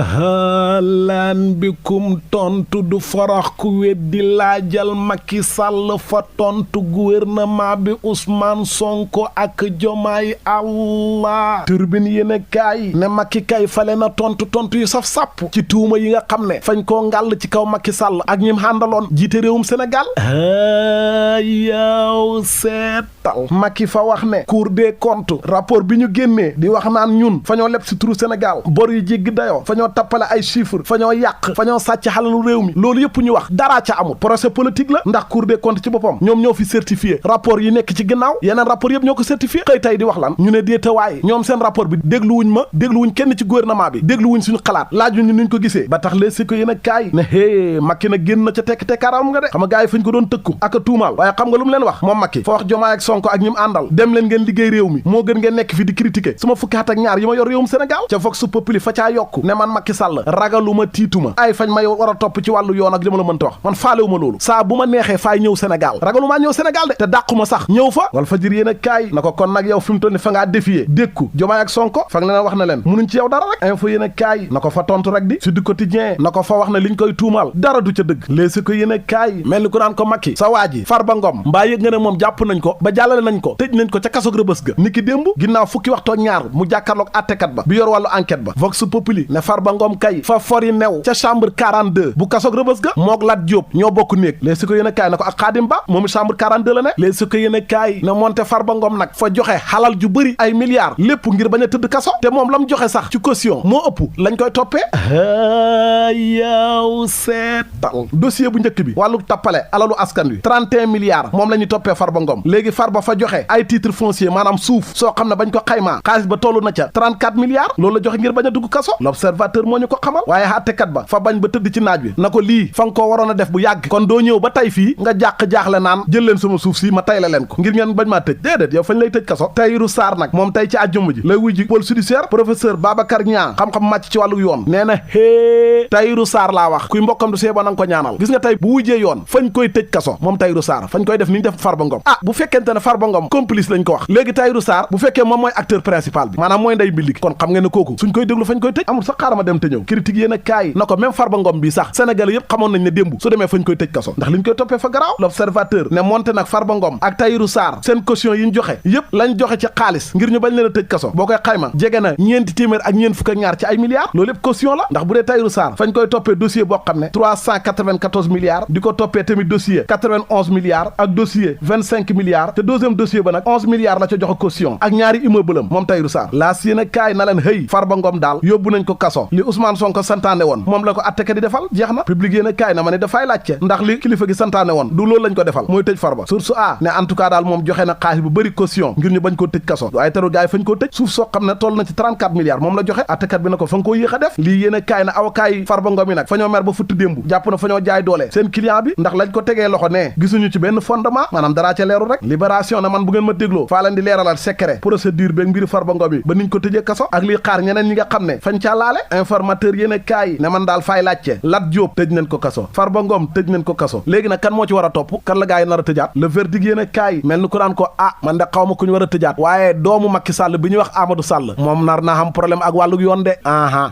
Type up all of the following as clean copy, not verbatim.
halaan bikum tontu du farax ku weddi laajal Macky Sall fa tontu gouvernement bi Ousmane Sonko ak Jomaay Allah turbine yéen kaay ne Macky kay fale na tontu yu saf sàpp ci tuuma yi nga xam ne fañ koo ngàll ci kaw Macky Sall ak ñim àndaloon jiite réewum Sénégal yow seetal Macky fa wax ne Cour des comptes rapport bi ñu génnee di wax naan ñun fa ñoo leb si turu Sénégal bor yu jéggi dayoo fa ñoo tappale ay chiffres fa ñoo yàq fa ñoo sàcc xalalu réew mi loolu yëpp ñu wax daraa ca amul procès politique la ndax Cour des comptes ci boppam ñoom ñoo fi certifié rapport yi nekk ci ginnaaw yeneen rapport yëpp ñoo ko certifié xëy tey di wax lan ñu ne déetawaay ñoom seen rapport bi dégluwuñ kenn ci gouvernement bi dégluwuñ suñu xalaat laajuñu nuñ ko gisee ba tax léeg si ko yéen a kaay ne hé Macky na génn na ca tekk tekkaaram nga de xam nga gars yi fañ ko doon tëkku ak a tuumaal waaye xam nga lu mu leen wax moom Macky fa wax Jomaay ak Sonko ak ñi mu àndal dem leen ngeen liggéey réew mi moo gën ngeen nekk fi di critiquer suma fukki at ak ñaar yi ma yor réewum Sénégal ca Vox Populi fa caa yokku ne man Macky Sall ragaluma tiituma ay fañ may war a topp ci wàllu yoon ak li ma la mënta wax man faalewuma loolu saa bu ma neexee faay ñëw Sénégal ragalumaa ñëw Sénégal de te dàquma sax ñëw fa wal fa jër yéen a kaay na ko kon nag yow fi mu toll ni fa ngaa défier dékku Jomaay ak Sonko fa nga leen wax na leen munuñ ci yow dara rek info yéen a kaay na ko fa tontu rek di Sud Quotidien na ko fa wax ne liñ koy tuumal dara du ca dëgg léeg si ko yéen a kaay mel ni ku naan ko Macky sa waa ji Farba Ngom mbaa yëg nga ne moom jàpp nañ ko ba jàllale nañ ko tëj nañ ko ca kasog Rëbës ga niki démb ginnaaw fukki waxtoo ñaar mu jàkkaarloog attekat ba bi yor wàllu enquête ba Vox Populi ne Farba Ngom kay fa fori new ca chambre 42 bu kasog Rëbës ga mook Lat Diop ñoo bokk néeg léeg si ko yéen a kaay na ko ak Xaadim Ba moomu chambre 42 la ne léeg si ko yéen a kaay ne moonte Farba Ngom nag fa joxe xalal ju bëri ay milliards lépp ngir bañ a tëdd kaso te moom lam joxe sax ci caution moo ëpp lañ koy toppee yaw seetal dossier bu njëkk bi wàllu tappale alalu askan wi 31 milliards moom la ñuy toppee Farba Ngom léegi Farba fa joxe ay titre foncier maanaam suuf soo xam ne bañ ko xaymaa xaalis ba toll na ca 34 milliards loolu la joxe ngir bañ a dugg kaso l'observateur moo ñu ko xamal waaye àttekat ba fa bañ ba tëdd ci naaj wi na ko lii fa nga koo waroon a def bu yàgg kon doo ñëw ba tay fii nga jaaxle naan jël leen sama suuf si ma tay la leen ko ngir ngeen bañ maa tëj déedéet yow fañ lay tëj kaso Tahirou Sarr nag moom tey ci àjjuma ji lay wujji pôle judiciaire professeur Babacar Niang xam-xam màcc ci wàllu yoon nee na Tahirou Sarr laa wax kuy mbokkam du see ba nanga ko ñaanal gis nga tey bu wujjee yoon fañ koy tëj kaso moom Tahirou Sarr fañ koy def ni ñu def Farba Ngom bu fekkente ne Farba Ngom complice lañ ko wax léegi Tahirou Sarr bu fekkee moom mooy acteur principal bi maanaam mooy ndey mbilli kon xam ngeen ne kooku suñ koy déglu fañ koy tëj amul sax xaaral ma dem te ñëw critique yéen a kaay na ko même Farba Ngom bi sax sénégalais yëpp xamoon nañ ne démb su demee fañ koy tëj kaso ndax liñ koy toppee fa garaaw l'observateur ne monte nag Farba Ngom ak Tahirou Sarr seen caution yi ñu joxe yëpp lañ joxe ci xaalis ngir ñu bañ leen a tëj kaso boo koy xayma jege na ñeenti téeméer ak ñeent fukk ak ñaar ci ay milliards loolu yëpp caution la ndax bu dee Tahirou Sarr fañ koy toppee dossier boo xam ne 394 milliards di ko toppee tamit dossier 91 milliards ak dossier 25 milliards te deuxième dossier ba nag 11 milliards la ca joxe caution ak ñaari immeuble am moom Tahirou Sarr laas yéen a kaay na leen hëy Farba Ngom daal yóbbu nañ ko kaso li Ousmane Sonko santaane woon moom la ko atteka di defal jeex na public yéen a kaay na ma ne dafay laajte ndax li kilifa gi santaane woon du loolu lañ ko defal mooy tëj Farba source a ne en tout cas daal moom joxe na xaalis bu bëri caution ngir ñu bañ koo tëj kaso waaye teru gaay fañ koo tëj suuf soo xam ne toll na ci 34 milliards moom la joxe attekat bi na ko fa nga koo yéex a def lii yéen a kaay na avocat yi Farba Ngom yi nag fa ñoo mer ba futt démb jàpp na fa ñoo jaay doole seen client bi ndax lañ ko tegee loxo ne gisuñu ci benn fondement maanaam daraa ca leeru rek libération na man bu ngeen ma dégloo faa leen di leeralal secret procédure beeg mbiri Farba Ngom yi ba niñ ko tëjee kaso ak lii xaar ñeneen ñi nga xam ne fañ caa laale informateur yéen a kaay ne man daal faay laajte Lat Diop tëj nañ ko kaso Farba Ngom tëj nañ ko kaso léegi nag kan moo ci war a topp kan la gaa yi nar a tëjaat le verdict yéen a kaay mel ni ko daan ko man de xaw ma ku ñu war a tëjaat waaye doomu Macky Sall bi ñuy wax Amadou Sall moom nar naa xam problème ak wàllug yoon de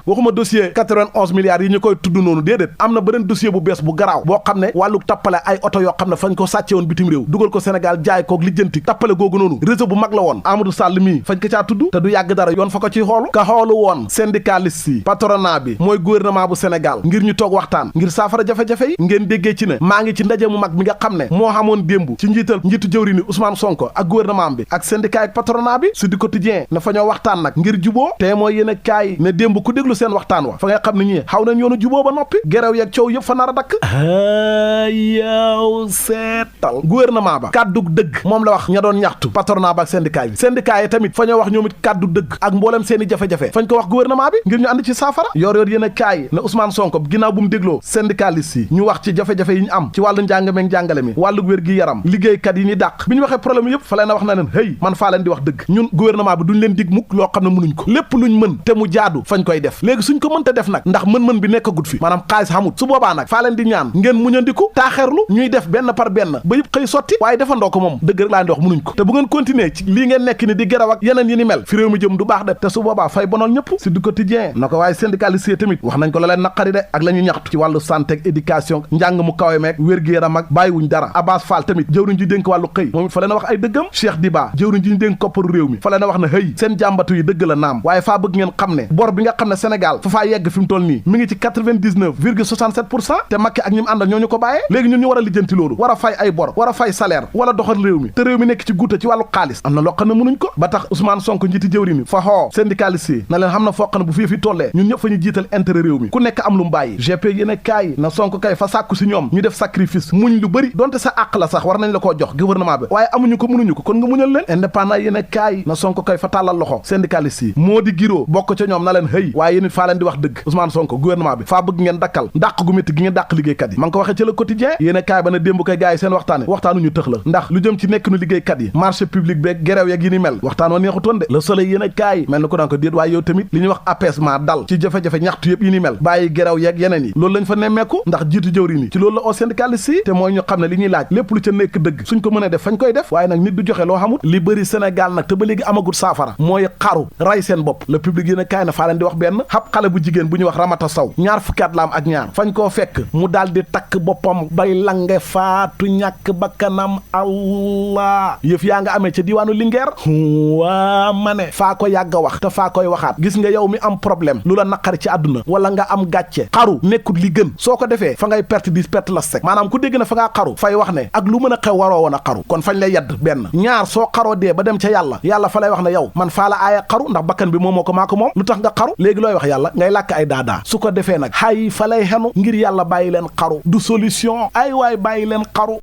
waxuma dossier 91 milliards yi ñu koy tudd noonu déedéet am na beneen dossier bu bees bu garaaw boo xam ne wàllug tappale ay oto yoo xam ne fañ ko sàcce woon bitim réew dugal ko Sénégal jaay kook lijjanti tappale googu noonu réseau bu mag la woon Amadou Sall mii fañ ko caa tudd te du yàgg dara yoon fa ko ciy xoolu ka xoolu woon syndicaliste yi patronat bi mooy gouvernement bu Sénégal ngir ñu toog waxtaan ngir saafara jafe-jafe yi ngeen déggee ci ne maa ngi ci ndaje mu mag mi nga xam ne moo xamoon démb ci njiitu jëwri ni Ousmane Sonko ak gouvernement bi ak syndicat ak patronat bi su di quotidien na fa ñoo waxtaan nag ngir juboo te mooy yéen a kaay ne démb ku déglu seen waxtaan wa fa ngay xam ne ñi xaw nañ yoonu juboo ba noppi gerew yeeg coow yëpp fa nar a dakk yow seetal gouvernement ba kàddug dëgg moom la wax ña doon ñaxtu patronat ba ak syndicat yi tamit fa ñoo wax ñoom it kàddu dëgg ak mboolem seeni jafe-jafe fañ ko wax gouvernement bi ngir ñu ànd ci saafara yor yéen a kaay ne la Ousmane Sonko ginnaaw bu mu dégloo syndicaliste yi ñu wax ci jafe-jafe yi ñu am ci wàllu njàng meeg njàngale mi wàllu wér gi yaram liggéeykat yi ñuy dàq bi ñu waxee problème yëpp fa leen a wax na leen hëy man faa leen di wax dëgg ñun gouvernement bi duñ leen dig mukk loo xam ne mënuñ ko lépp luñ mën te mu jaadu fañ koy def léegi suñ ko mënta def nag ndax mën-mën bi nekkagut fi maanaam xaalis xamut su boobaa nag faa leen di ñaan ngeen muñandiku taaxeerlu ñuy def benn par benn ba yëpp xëy sotti waaye defandoo ko moom dëgg rek laa di wax mënuñ ko te bu ngeen continuer ci lii ngeen nekk ni di geraw ak yeneen yi ni mel fi réew mi jëm du baax de te su boobaa fay bonoon ñëpp si du quotidien na ko waaye syndicaliste tamit wax nañ ko la leen naqari de ak la ñu ñaxtu ci wàllu santé ak éducation njàng mu kawe meeg wér-gu-yaram ak bàyyiwuñ dara Abbas Fall tamit jëwriñ ji dénk wàllu xëy moom it fa leen a wax ay dëggam Cheikh Diba jëwriñ ji ñu dénk kopparu réew mi fa leen a wax ne hëy seen jàmbatu yi dëgg la naam waaye faa bëgg ngeen xam ne bor bi nga xam ne Sénégal fa faa yegg fi mu toll nii mi ngi ci 99,67% te Macky ak ñi mu àndal ñoo ñu ko bàyyee léegi ñun ñu war a lijjanti loolu war a fay ay bor war a fay salaire wala doxal réew mi te réew mi nekk ci guuta ci wàllu xaalis am na loo xam ne mënuñ ko ba tax Ousmane Sonko njiiti jëwriñ mi fa xoo syndicaliste yi na leen xam na foo xam ne bu fii fi tollee ñun ñëpp fa ñu jiital intérêt réew mi ku nekk am lu mu bàyyi GP yéen kaay na Sonko kay fa sàkku si ñoom ñu def sacrifice muñ lu bëri donte sa àq la sax war nañ la koo jox gouvernement bi waaye amuñu ko mënuñu ko kon nga muñal leen indépendant yéen kaay na Sonko kay fa tàllal loxo syndicaliste yi moo di giroo bokk ca ñoom na leen hëy waaye yéen it faa leen di wax dëgg Ousmane Sonko gouvernement bi faa bëgg ngeen dakkal dàq gu métti gi ngeen dàq liggéeykat yi ma ngi ko waxee ci le quotidien yéen kaay ba ne démb koy gars yi seen waxtaanuñu tëx la ndax lu jëm ci nekk nu liggéeykat yi marché public beeg gerew yeeg yi ni mel waxtaan wa neexutoon de le soleil yéen kaay mel na ko daan ko déet waaye yow tamit li ñuy wax apaisement dal ci jafe-jafe ñaxtu yëpp yi ni mel bàyyi gerew yeeg yeneen yi loolu lañ fa nemmeeku ndax jiitu jëwriñ yi ci loolu la au syndicaliste yi te mooy ñu xam ne li ñuy laaj lépp lu ca nekk dëgg suñ ko mënee def fañ koy def waaye nag nit du joxe loo xamut li bëri Sénégal nag te ba léegi amagut saafara mooy xaru ray seen bopp le public yéen kaay na faa leen di wax benn xab xale bu jigéen bu ñuy wax Ramata Sow ñaar fukki at la am ak ñaar fañ koo fekk mu daal di takk boppam bay lange faatu ñàkk bakkanam allah yëf yaa nga amee ca diiwaanu Linguère waa ma ne faa ko yàgg a wax te faa koy waxaat gis nga yow mi am problème lu la naqari ci àdduna wala nga am gàcce xaru nekkut li gën soo ko defee fa ngay perte di perte la sec maanaam ku dégg na fa ngaa xaru fay wax ne ak lu mën a xew waroo woon a xaru kon fañ lay yedd benn ñaar soo xaroo dee ba dem ca yàlla fa lay wax ne yow man faa la aaya xaru ndax bakkan bi moomoo ko maa ko moom lu tax nga xaru léegi looy wax yàlla ngay làkk ay daadaa su ko defee nag hay fa lay xenu ngir yàlla bàyyi leen xaru du solution ay waay bàyyi leen xaru